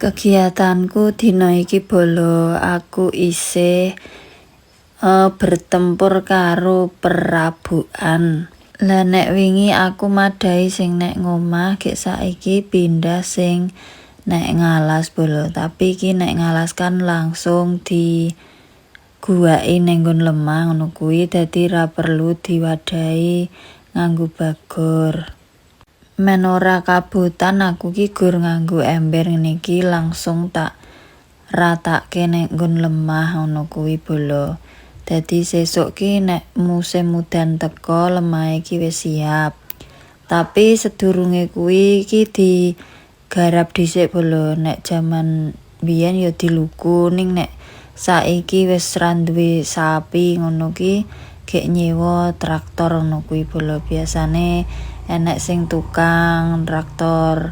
Kegiatanku dina iki, bolo, aku isih bertempur karo perabokan. Lah, nek wingi aku madahi sing nek ngomah, gek saiki pindah sing nek ngalas, bolo. Tapi iki nek ngalas kan langsung di guwaki ning nggon lemah ngono kuwi, dadi ra perlu diwadahi nganggo bagor. Men ora kabotan, aku ki gur nganggo ember ngene iki, langsung tak ratake nek nggon lemah ngono kuwi, bolo. Dadi sesuk ki nek musim udan teko, lemahe ki wis siap. Tapi sedurunge kuwi iki digarap dhisik, bolo. Nek jaman biyen ya diluku, ning nek saiki wis ra duwe sapi ngono ki gek nyewa traktor ngono kuwi, bolo. Biasane enek sing tukang traktor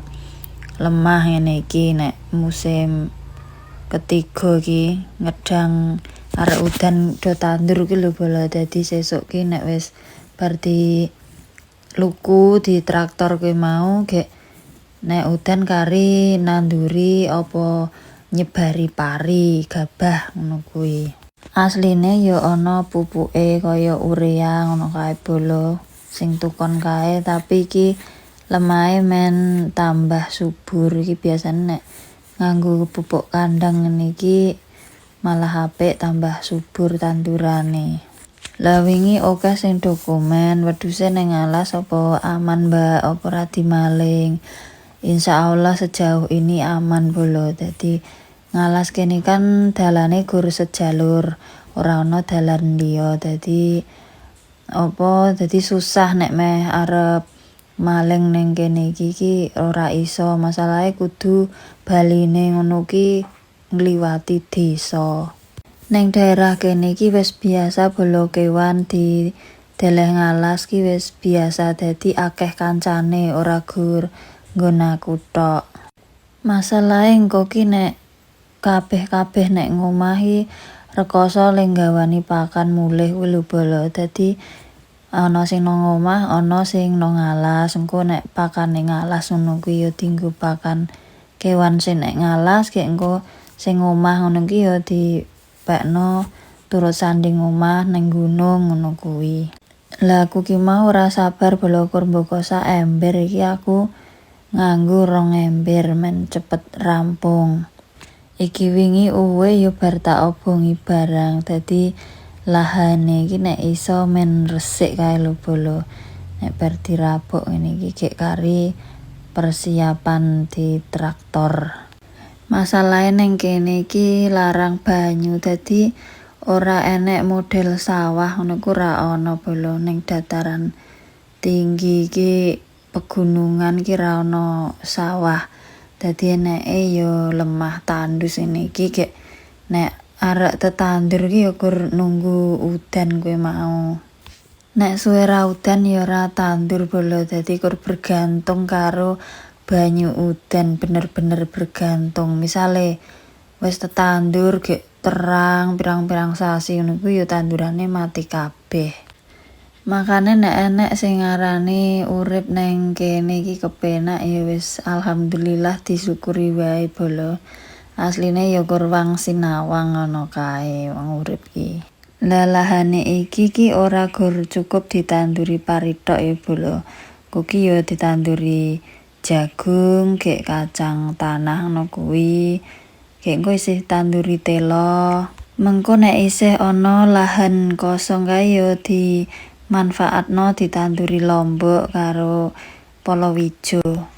lemah ngene iki nek musim ketiga iki ngedang arek udan do tandur ki lho, bolo. Dadi sesuk ki nek wis bar di luku di traktor kuwi mau, gek nek udan kari nanduri apa nyebari pari gabah ngono kuwi. Asline ya ana pupuke kaya urea ngono kae, bolo, sing tukon kae, tapi iki lemahe men tambah subur. Iki biasane nek nganggo pupuk kandang ngene iki malah apik, tambah subur tandurane. Lah, wingi akeh sing do komen, "Wedhuse ning alas apa aman, Mbak? Apa ora dimaling?" Insyaallah sejauh ini aman, bolo. Dadi ngalas kene kan dalane gur sejalur, ora ana dalan liya. Dadi apa, dadi susah nek meh arep maling ning kene iki ki ora iso. Masalahe kudu baline ngono ki ngliwati desa. Ning daerah kene iki wis biasa, bolo, kewan di deleh ngalas ki wis biasa, dadi akeh kancane, ora gur nggon aku tok. Masalahe engko ki nek kabeh-kabeh nek ngomah ki rekoso le nggawani pakan mulih kuwi lho, bolo. Dadi ana sing nang omah, ana sing nang ngalas. Engko nek pakane ngalas ngono kuwi ya dienggo pakan kewan sing nek ngalas, gek engko sing omah ngono ki ya dipekno turut sanding omah ning gunung ngono kuwi. Lah, aku ki mau ora sabar, bolo, kur mboko sak ember iki aku nganggo 2 ember men cepet rampung. Iki wingi uwe ya bar tak obongi barang, dadi lahane iki nek iso men resik kae lho, bolo. Nek bar dirabuk ngene iki gek kari persiapan di traktor. Masalahe ning kene iki larang banyu, dadi ora enek model sawah ngono ku ora ana, bolo. Ning dataran tinggi iki, pegunungan iki ra ana sawah. Dadi eneke ya lemah tandus ngene iki, gek nek arek tetandur ki ya gur nunggu udan kuwi mau. Nek suwe ra udan ya ora tandur, bolo. Dadi kur bergantung karo banyu udan, bener-bener bergantung. Misale wis tetandur, gek terang pirang-pirang sasi ngono kuwi ya tandurane mati kabeh. Makane nek enek sing ngarani urip neng kene iki kepenak ya wis alhamdulillah, disyukuri wae, bolo. Asline ya kur wang sinawang ngono kae wong urip ki. Lah, lahane iki ki ora gur cukup ditanduri pari tok ya, bolo. Kuwi ya ditanduri jagung, gek kacang tanah ngono kuwi. Gek engko isih tanduri telo. Mengko nek isih ana lahan kosong kae ya dimanfaatno ditanduri lombok karo palawija.